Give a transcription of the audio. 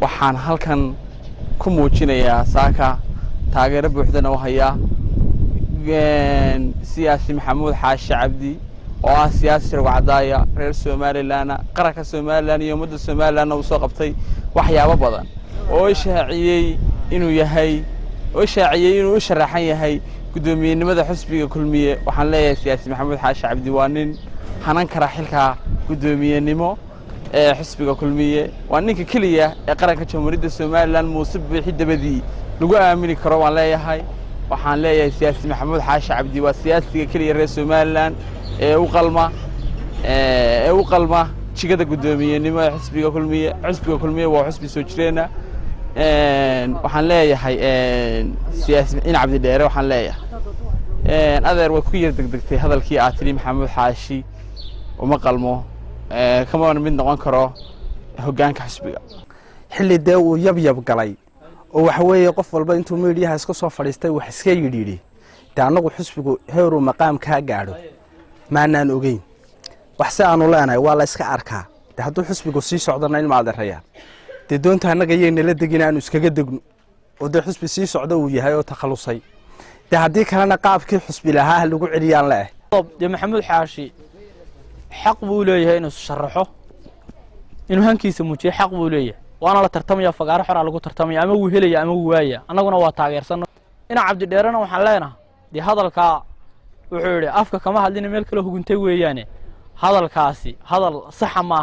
Waxaan halkan ku muujinayaa saaka taageero buuxdana u hayaa siyaasi Maxamuud Xaashi Cabdi, oo ah siyaasi rugcadaaya reer Somalilandna, qaranka Somaliland iyo ummadda Somalilandna uu soo qabtay waxyaabo badan, oo shaaciyey inuu yahay, oo shaaciyey inuu u sharaxan yahay guddoomiyenimada xisbiga Kulmiye. Waxaan leeyahay, siyaasi Maxamuud Xaashi Cabdi waa nin hanan kara xilka guddoomiyenimo ee xisbiga Kulmiye. Waa ninka keliya ee qaranka Jamhuuriyadda Somaliland Muuse Biixi dabadii lagu aamini karo waan leeyahay. Waxaan leeyahay, siyaasi Maxamuud Xaashi Cabdi waa siyaasiga keliya reer Somaliland ee u qalma jigada guddoomiyenimo ee xisbiga Kulmiye. Xisbiga Kulmiye waa xisbi soo jireena. Waxaan leeyahay siyaasi in Cabdi Dheere, waxaan leeyahay, adeer, way ku yar degdegtay hadalkii aad tidhi Maxamuud Xaashi uma qalmo, kamana mid noqon karo hoggaanka xisbiga. Xilli dee uu yabyab galay oo waxa weeye qof walba intuu miidhiyaha iska soo fadhiistay wax iska yidhiidhi, dee annagu xisbigu heeruu maqaam kaa gaadho maanaan ogeyn. Wax si aanu leenahay waa la iska arkaa. Dee hadduu xisbigu sii socdona, ilma adeerayaan, dee doonta annaga yay nala degin, aanu iskaga degno, oo dee xisbi sii socdo uu yahay oo takhalusay. Dee haddii kalena qaabkii xusbi lahaa ha lagu celiyaan leeh. Dee Maxamuud Xaashi xaq buu leeyahay inuu sharaxo, inuu hankiisa muujiyo xaq buu leeyahay, waana la tartamaya, fagaaro xoraa lagu tartamaya, ama wuu helaya ama wuu waaya, annaguna waa taageersanno. Ina Cabdi Dheerena waxaan leenahay, dee hadalkaa wuxuu yidhi afka kama hadlina, meel kale huguntay weeyaane, hadalkaasi hadal saxa maaha.